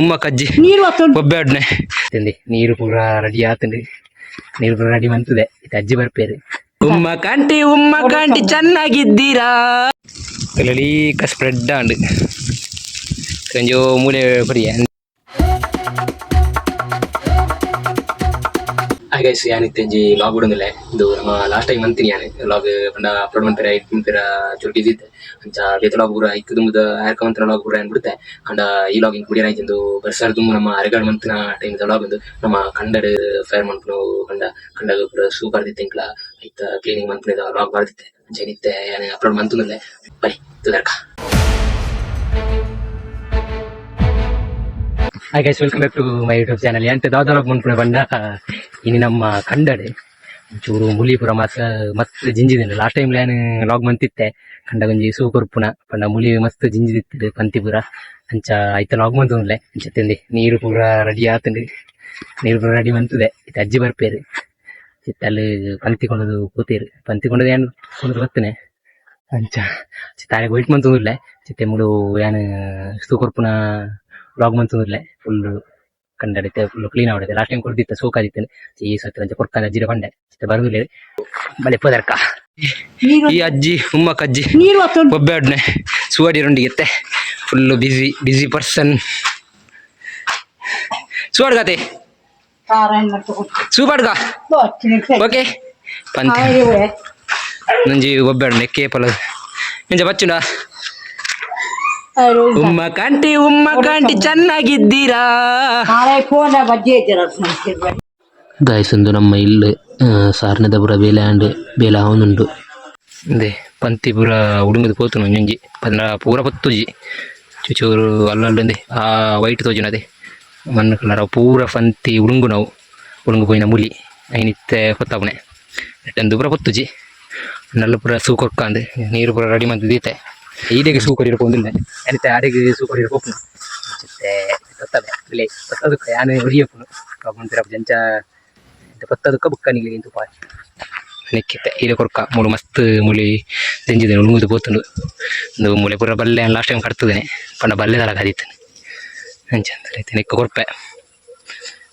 ಉಮ್ಮ ಕಜ್ಜಿ ನೀರು ಹೊತ್ತುಂಟು. ಒಬ್ಬೆ ತಿಂದಿ ನೀರು ಪೂರ ರೆಡಿ ಆತಂಡು, ನೀರು ಪೂರ ರೆಡಿ ಮಂತದೆ. ಇದು ಅಜ್ಜಿ ಬರ್ಪೇರು. ಉಮ್ಮ ಕಾಂಟಿ, ಉಮ್ಮ ಕಾಂಟಿ, ಚೆನ್ನಾಗಿದ್ದೀರಾ? ಲೀಕ ಸ್ಪ್ರೆಡ್ ಆಂಡ್ ಒಂಜೋ ಮೂಲೆ ಕೊರಿಯ. ಹಾಯ್ ಗೈಸ್, ಯಾನಿತ್ತೆಂಜಿ ಲಾಗ್ ಬಿಡೊಂದಿಲ್ಲ. ಇದು ನಮ್ಮ ಲಾಸ್ಟ್ ಟೈಮ್ ಅಂತೀನಿ ಯಾನ್ ಲಾಗ್ ಪಂಡ ಅಪ್ಲೋಡ್ ಮನ್ಪೆರೆ ಐಟ್ ಮನ್ಪೆರ ಚೂರು ಬಿಸಿ ಇತ್ತೆ. ಅಂಚ ಬೇತೆ ಲಾಗ್ ಪೂರ ಇಕ್ ದುಂಬುದ ಆರ್ಕ ಮಂತಿನ ಲಾಗ್ ಪೂರ ಏನ್ ಬಿಡುತ್ತೆ. ಅಂಡ ಈ ಲಾಗ್ ಇಂಕ್ ಬುಡಿಯರ ಇಂದು ಬರ್ಸಾರ್ ದುಂಬು ನಮ್ಮ ಅರೆಗಾಡ್ ಮಂತಿನ ಟೈಮ್ ಲಾಗ್. ಉಂದು ನಮ್ಮ ಕಂಡಡ್ ಫೈರ್ ಮನ್ಪುನು. ಕಂಡ ಕಂಡಗ ಪೂರ ಸೂಪರ್ ದಿತ್ತೆ. ಇಂಕ್ಲ ಐತ ಕ್ಲೀನಿಂಗ್ ಮನ್ಪುನ ಲಾಗ್ ಬರ್ದಿತ್ತೆ. ಅಂಚ ಇತ್ತೆ ಯಾನ್ ಅಪ್ಲೋಡ್ ಮಂತೊಂದುಲ್ಲೆ. ಬರಿ ತುದರ್ಕ. Hi guys, welcome back to my YouTube channel. ಎಂತ ದಾದ ಮನ್ಪುನ ಪಂಡ, ಇನಿ ನಮ್ಮ ಕಂಡಡೆ ಚೂರು ಮುಲಿ ಪೂರ ಮಸ್ತ್ ಮಸ್ತ್ ಜಿಂಜಿದಿನ. ಲಾಸ್ಟ್ ಟೈಮ್ ಯಾನ್ ಲಾಗ್ ಮಂತಿತ್ತೆ. ಕಂಡ ಒಂಜಿ ಸೂ ಕೊರ್ಪುನ ಪಂಡ ಮುಲಿ ಮಸ್ತ್ ಜಿಂಜಿದಿತ್ತು ಪಂತಿ ಪೂರ. ಅಂಚ ಐತ ಲಾಗ್ ಮಂತೊಂದುಲ್ಲೆ. ಅಂಚ ತಿಂದಿ ನೀರು ಪೂರ ರೆಡಿ ಆತುಂಡು, ನೀರು ಪೂರ ರೆಡಿ ಮಂತದೆ. ಇತ್ತೆ ಅಜ್ಜಿ ಬರ್ಪೇರು. ಇತ್ತೆ ಅಲ್ಲಿ ಪಂತಿ ಕೊಂಡದು ಪೋತೇರು. ಪಂತಿ ಕೊಂಡದು ಏನ್ ಕೊಂಡದು ಬತ್ತನೆ. ಅಂಚ ಚಿತ್ತಾರೆಗ್ ವೈಟ್ ಮಂತೊಂದುಲ್ಲೆ. ಚಿತ್ತೆ ಮುಲು ಯಾನ್ ಸೂ ಕೊರ್ಪುನ ಲಾಗ್ ಮಂತೊಂದುಲ್ಲೆ. ಫುಲ್ ಕಂಡಡಿತೆ ಫುಲ್ ಕ್ಲೀನ್ ಆವಡೆ. ಲಾಸ್ಟ್ ಟೈಮ್ ಕೊರ್ದಿತ್ತೆ, ಸೋಕಾದಿತ್ತೆ. ಈ ಸತಿ ಅಂಚ ಕೊರ್ಕಂದ ಅಜ್ಜಿಡ ಪಂಡೆ. ಚಿತ್ತೆ ಬರುದಿಲ್ಲ, ಬಲೆ ಪೋದರ್ಕ. ನೀರು ಈ ಅಜ್ಜಿ ಉಮ್ಮ ಕಜ್ಜಿ ನೀರು ಹೊತ್ತುಂಟು. ಒಬ್ಬೆ ಸುವಾಡಿರೊಂಡಿಗೆ ಫುಲ್ ಬಿಸಿ ಬಿಸಿ ಪರ್ಸನ್. ಸುವಾಡ್ಗಾತೆ. ಸೂಪಾಡ್ಗ. ಓಕೆ, ಪಂತಿ ನಂಜಿ ಒಬ್ಬೆಡ್ನೆ ಕೇಪಲ ಇಂಚ ಬಚ್ಚುಂಡ. ಉಮ್ಮ ಕಾಂಟಿ, ಉಮ್ಮ ಕಾಂಟಿ, ಚೆನ್ನಾಗಿದ್ದೀರಾ? ಗಾಯ್ಸ್, ಒಂದು ನಮ್ಮ ಇಲ್ಲು ಸಾರ್ನೆದ ಪೂರ ಬೇಲೆ ಆಂಡ್, ಬೇಲೆ ಆವೊಂದುಂಡು. ಇಂದೆ ಪಂತಿ ಪೂರ ಉಡುಂಗುದು ಪೋತುನು. ಒಂಜೊಂಜಿ ಪಂಡ ಪೂರ ಪೊತ್ತುಜಿ, ಚೂಚೂರು ಅಲ್ಲಲ್ಲುಂದೆ. ಆ ವೈಟ್ ತೋಜುನದೆ ಮಣ್ಣು ಕಲರ್ ಅವು ಪೂರ ಪಂತಿ ಉಡುಂಗುನವು, ಉಡುಂಗು ಪೋಯಿನ ಮುಲಿ. ಐನಿತ್ತೆ ಪೊತ್ತಾಪುನೆ ಎಟ್ಟಂದು ಪೂರ ಪೊತ್ತುಜಿ. ನಲ್ಲ ಪೂರ ಸೂ ಕೊರ್ಕಂದು ನೀರು ಪೂರ ರೆಡಿ ಮಂತ್ ದೀತೆ. ಈಡೆಗೆ ಸೂ ಕೊರಿಯರ ಪೋಂದಿಲ್ಲ ಅನಿತೆ, ಆಡೆಗೆ ಸೂ ಕೊರಿಯರ ಪೋಪುನು. ಚಿತ್ತೆ ಪತ್ತವೆ ಬಿಲೆ ಪತ್ತದಕ್ಕ ಯಾನ್ ಒರಿಯಪುನು ಮಂತಿರ ಜಂಚ ಪತ್ತದಕ್ಕ ಬುಕ್ಕ ನಿಗ್ಲಿಗೆ ಇಂತು ಪಾಯ್ ನೆಕ್ಕಿತ್ತೆ. ಈಡೆ ಕೊರ್ಕ ಮೂಲು ಮಸ್ತ್ ಮುಲಿ ದಿಂಜಿದೆ, ಉಳುಂಗುದು ಪೋತುಂಡು. ಒಂದು ಮೂಲೆ ಪೂರ ಬಲ್ಲೆ ಲಾಸ್ಟ್ ಟೈಮ್ ಕಟ್ತದೇನೆ ಪಂಡ ಬಲ್ಲೆ ದಲ ಕದೀತೇನೆ. ಅಂಚ ಅಂದ್ರೆ ನೆಕ್ಕ ಕೊರ್ಪೆ.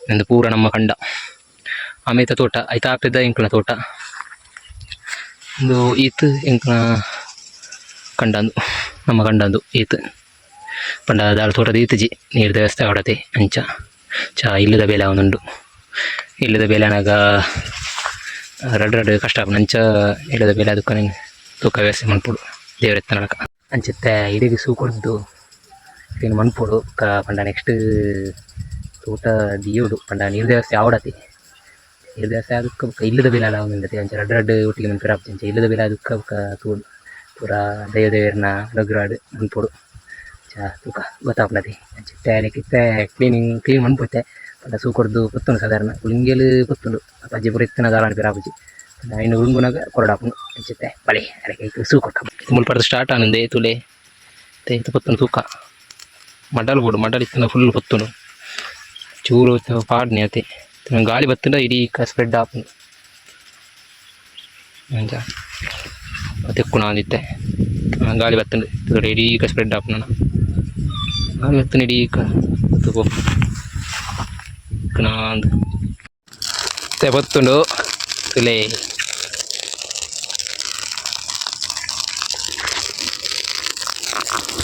ನಂದು ಪೂರ ನಮ್ಮ ಕಂಡ ಆಮೇತ ತೋಟ ಐತ ಆಪೆದ ಎಂಕುಲ ತೋಟ. ಒಂದು ಈತ್ ಎಂಕುಲ ಕಂಡಂದು, ನಮ್ಮ ಕಂಡಂದು ಈತ್ ಪಂಡ ದಾಲ ತೋಟದ ಈತುಜಿ, ನೀರ್ದ ವ್ಯವಸ್ಥೆ ಆವಡತೆ. ಅಂಚ ಚ ಇಲ್ಲದ ಬೇಲೆ ಅವನುಂಡು. ಇಲ್ಲದ ಬೇಲೆ ಅನಾಗ ರಡ್ ರಡ್ ಕಷ್ಟ ಆಪುಂಡು. ಅಂಚ ಇಲ್ಲದ ಬೇಲೆ ಅದಕ್ಕ ತೂಕ ವ್ಯವಸ್ಥೆ ಮನ್ಪೊಡು ದೇವರೆತ್ತನಕ. ಅಂಚಿತ್ತೆ ಇಡೆಗ್ ಸೂ ಕೊರ್ದು ಕ್ಲೀನ್ ಮನ್ಪೊಡು. ಪಂಡ ನೆಕ್ಸ್ಟ್ ತೋಟ ದಿಯೋಡು ಪಂಡ ನೀರ್ದ ವ್ಯವಸ್ಥೆ ಆವಡತೆ. ನೀರ್ದ ವ್ಯವಸ್ಥೆ ಅದಕ್ಕ ಬೊಕ್ಕ ಇಲ್ಲದ ಬೇಲೆ ಆವೊಂದುಂಡತೆ. ಅಂಚ ರಡ್ಡ್ ರಡ್ಡ್ ಒಟ್ಟಿಗೆ ಮನ್ಪೆರೆ ಆಪುಜಿ. ಅಂಚ ಇಲ್ಲದ ಬೇಲೆ ಅದಕ್ಕ ಬೊಕ್ಕ ತೂಡು ಪೂರ ದೈವ ದೇವೆರ್ನ ಅನುಗ್ರಹಡ್ ಮನ್ಪೊಡು. ಅಂಚ ತೂಕ ಗೊತ್ತಾಪುಂಡತೆ. ಅಂಚ ಇತ್ತೆ ಇತ್ತೆ ಕ್ಲೀನಿಂಗ್ ಕ್ಲೀನ್ ಮನ್ಪೊತೆ. ಪಂಡ ಸೂ ಕೊರ್ದು ಪೊತ್ತುಂಡು, ಸಾಧಾರಣ ಉಳಿಂಗೆಲ್ ಪೊತ್ತುಂಡು. ಪಜ್ಜಿ ಪೂರ ಇತ್ತಿನ ದಾಲ ಅನ್ಪೆರೆ ಆಪುಜಿ. ಪಂಡ ಐನ್ ಉಳುಂಗುನಗ ಕೊರಡಾಪುಂಡು. ಅಂಚಿತ್ತೆ ಬಲೆ ಅರೆಗ್ ಸೂ ಕೊರ್ಕ. ಮುಲ್ಪ ಸ್ಟಾರ್ಟ್ ಆನಂದೆ ತೂಲೆ ಇತ್ತೆ ಪೊತ್ತುಂಡು ತೂಕ. ಮಡಲ್ ಬೋಡು, ಮಡಲ್ ಇತ್ತಿನ ಫುಲ್ ಪೊತ್ತುಂಡು. ಚೂರು ಪಾಡ್ನೆ ಅತೆ. ಗಾಳಿ ಬತ್ತುಂಡ ಇಡೀ ಸ್ಪ್ರೆಡ್ ಆಪುಂಡು. ಅಂಚ ತೆಕ್ಕುನ ಅಂದಿತ್ತೆ. ಗಾಳಿ ಬತ್ತುಂಡು, ಇಡೀ ಸ್ಪ್ರೆಡ್ ಆಪುಂಡು. ಗಾಳಿ ಬತ್ತುಂಡು, ಇಡೀ ಪೋಪುಂಡು. ಇತ್ತೆ ಪೊತ್ತುಂಡು ತೂಲೆ.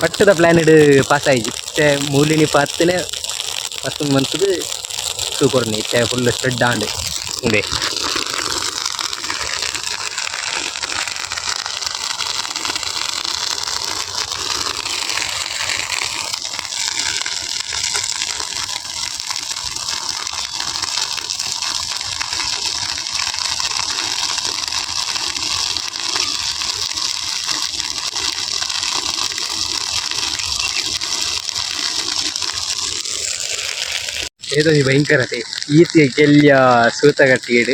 ಪಟ್ಟದ ಪ್ಲಾನೆಡ್ ಪಾಸ್ ಆಯ್ಜಿ. ಇತ್ತೆ ಮೂಲಿನಿ ಪಾತ್ತನೆ ಪತ್ತೊಂದು ಮಂತುದು ಸೂಪರ್. ಇತ್ತೆ ಫುಲ್ ಸ್ಪ್ರೆಡ್ ಆಂಡ್ ಉಂದೆ. ಏತೊಂಜಿ ಭಯಂಕರತೆ ಈತ್ ಕೆಲ್ಯ ಸೂತ ಕಟ್ಟಿಗೆಡ್,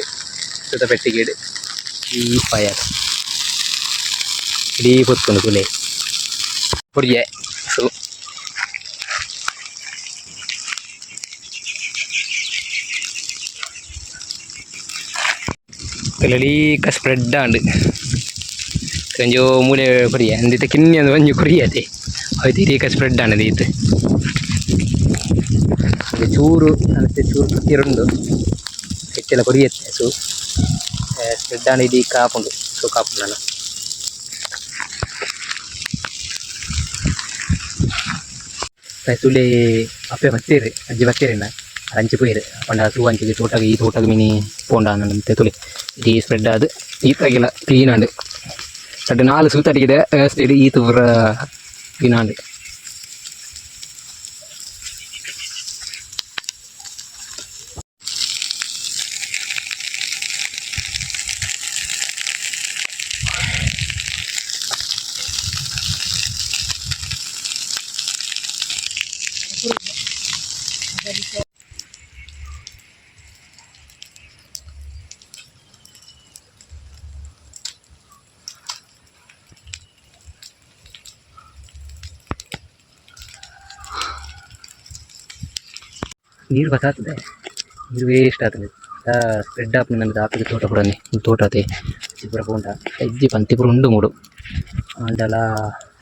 ಸೂತ ಪೆಟ್ಟಿಗೆಡ್ ಈ ಫೈರ್ ಇಡೀ ಪೊತ್ತುಂಡು ತೂಲೆ. ಪೊರ್ಯೆ ಸೂ ಲೀಕ ಸ್ಪ್ರೆಡ್ ಆಂಡ್. ಒಂಜಿ ಮೂಲೆ ಕೊರಿಯೆ ಅಂದಿತ್ತೆ ಕಿನ್ನಿ ಒಂಜಿ ಕೊರಿಯತೆ. ಅವು ಇಡೀಕ ಸ್ಪ್ರೆಡ್ ಆಂಡ್ ಈತ್. ಚೂರು ಅನತೆ ಚೂರು ಪತ್ತಿರುಂಡು ಎಟ್ಟೆಲ ಕೊರಿಯತ್ತೆ ಸೂ ಸ್ಪ್ರೆಡ್ ಆಂಡ ಇಡೀ ಕಾಪುಂಡು ಸೂ ಕಾಪುಂಡು ನಾನು. ತೂಲೆ ಅಪ್ಪೆ ಬತ್ತೆರ್ ಅಜ್ಜಿ ಬತ್ತೆರೆನ ಅಂಚಿ ಪೋಯೆರ್ ಪಂಡ ಸೂ ಅಂಚಿಗೆ ತೋಟಗ್ ಈ ತೋಟಗ್ ಮಿನಿ ಪೋಂಡ ಅಂದ್ ತೂಲೆ ಇಡೀ ಸ್ಪ್ರೆಡ್ ಆದ್ ಈತಾಗಿಲ ಕ್ಲೀನ್ ಆಂಡ್ ರಡ್ಡ್ ನಾಲ್ ಸೂತಟಿಗಿದೆ ವ್ಯವಸ್ಥೆಡ್ ಈತ್ ಪೂರ ಕ್ಲೀನ್ ಆಂಡ್. ನೀರು ಬತ್ತಾತದೆ ನೀರು ವೇಸ್ಟ್ ಆತದೆ ಸ್ಪ್ರೆಡ್ ಆಪುಂಡು ನಮ್ದು ಆಪಿಗೆ ತೋಟ ಪೂರನೆ ತೋಟ ಅತೆ ಪೂರ ಪೋಂಡ ಇಜ್ಜಿ ಪಂತಿ ಪೂರ ಉಂಡು ಮೂಡು ಆಂಡಲ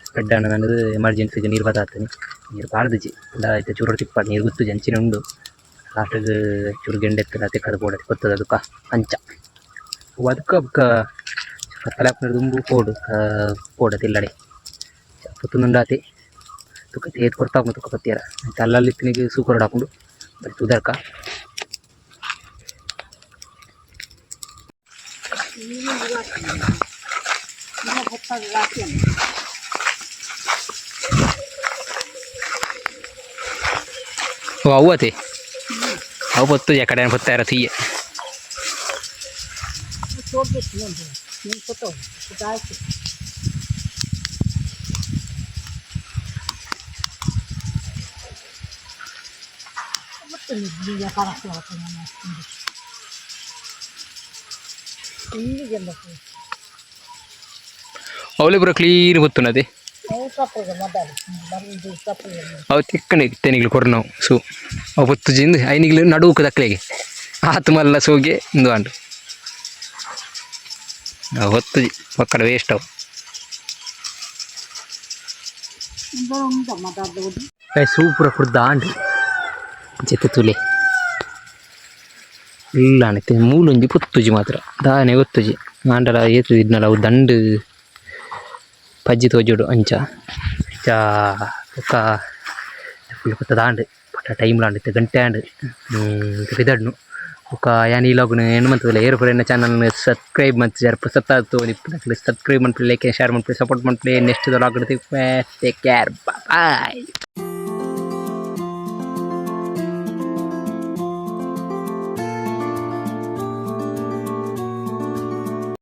ಸ್ಪ್ರೆಡ್ ಆಂಡ ನನ್ನದು ಎಮರ್ಜೆನ್ಸಿಗೆ ನೀರು ಬತ್ತಾತನೆ ನೀರು ಪಾಡ್ದಿಜಿ ಪಂಡ ಇತ್ತೆ ಚೂರು ತಿಪ್ಪಾಡ್ ನೀರು ಗುತ್ತುಜಿ ಅಂಚಿನ ಉಂಡು ಲಾಸ್ಟ್ಗ್ ಚೂರು ಗೆಂಡೆ ಇತ್ತುಂಡ ತಿಕ್ಕದ್ ಪೋಡತ್ತೆ ಪೊತ್ತದ ಅದುಕ ಅಂಚ ಅದುಕ ಬೊಕ್ಕ ಕತ್ತಲೆ ಆಪುನ ದುಂಬು ಪೋಡು ಪೋಡತೆ ಇಲ್ಲಡೆ ಪೊತ್ತುಂದುಂಡಾತೆ ತುಕ ಏತ್ ಪೊರ್ತಾಪುಂಡು ತುಕ ಪತ್ತಿಯರ ಅಂಚ ಅಲ್ಲಲ್ಲಿ ಇತ್ತಿನಿಗ್ ಸೂ ಕೊರೊಡಾಪುಂಡು ಬರಿ ತುದರ್ಕ. ಓ ಅವು ಅತೆ ಅವು ಪೊತ್ತುಜಿ ಕಡೆ ಪೊತ್ತಾರ ತೂಯೆ. ಅವಳೆ ಪೂರ ಕ್ಲೀನ್ ಗೊತ್ತುನದೆ ಅವು ತಿಕ್ಕನೆ ಇತ್ತೆ ಕೊರ್ನವು ಸೂ ಅವು ಪೊತ್ತುಜಿಂದ್ ಐನಿಗ್ಲು ನಡುವುಕು ದಕ್ಲೆಗೆ ಆತ್ ಮಲ್ಲ ಸೋಗೆ ಇಂದು ಆಂಡ್ ಅವು ಹೊತ್ತುಜಿ ಪಕ್ಕಡ ವೇಸ್ಟ್ ಅವು. ಸೂ ಪೂರ ಕುರ್ದ ಆಂಡ್ ಜೆತ್ತ್ ತೂಲೆ ಫುಲ್ ಆಂಡ್ ಇತ್ತೆ ಮೂಲೊಂಜಿ ಪೊತ್ತುಜಿ ಮಾತ್ರ ದಾನೆ ಗೊತ್ತುಜಿ ಆಂಡಲ ಏತ್ ಇಜ್ನಲ ಅವು ದಂಡ್ ಪಜ್ಜಿ ತೋಜೊಡು ಅಂಚ ಅಂಚ ಬೊಕ್ಕ ಫುಲ್ ಪೊತ್ತದಾಂಡ್ ಪಟ ಟೈಮ್ ಲ ಆಂಡ್ ಇತ್ತೆ ಗಂಟೆ ಆಂಡ್ ಪಿದಡ್ನು ಬೊಕ್ಕ ಯಾನ್ ಈ ಲಾಗ್ನ್ ಎಂಡ್ ಮಂತುದುಲ್ಲೆ ಏರ್ ಪೂರ ಎನ್ನ ಚಾನಲ್ ನ್ ಸಬ್ಸ್ಕ್ರೈಬ್ ಮಂತುಜಾರ್ ಪೊಸತಾದ್ ತೂವೊಂದಿಪ್ಪುನಕುಲು ಸಬ್ಸ್ಕ್ರೈಬ್ ಮನ್ಪುಲೆ ಲೈಕ್ ಶೇರ್ ಮನ್ಪುಲೆ ಸಪೋರ್ಟ್ ಮನ್ಪುಲೆ ನೆಕ್ಸ್ಟ್ ದ ಲಾಗ್ ಡ್ ತಿಕ್ಕುವೆ ಟೇಕ್ ಕೇರ್ ಬಾಯ್.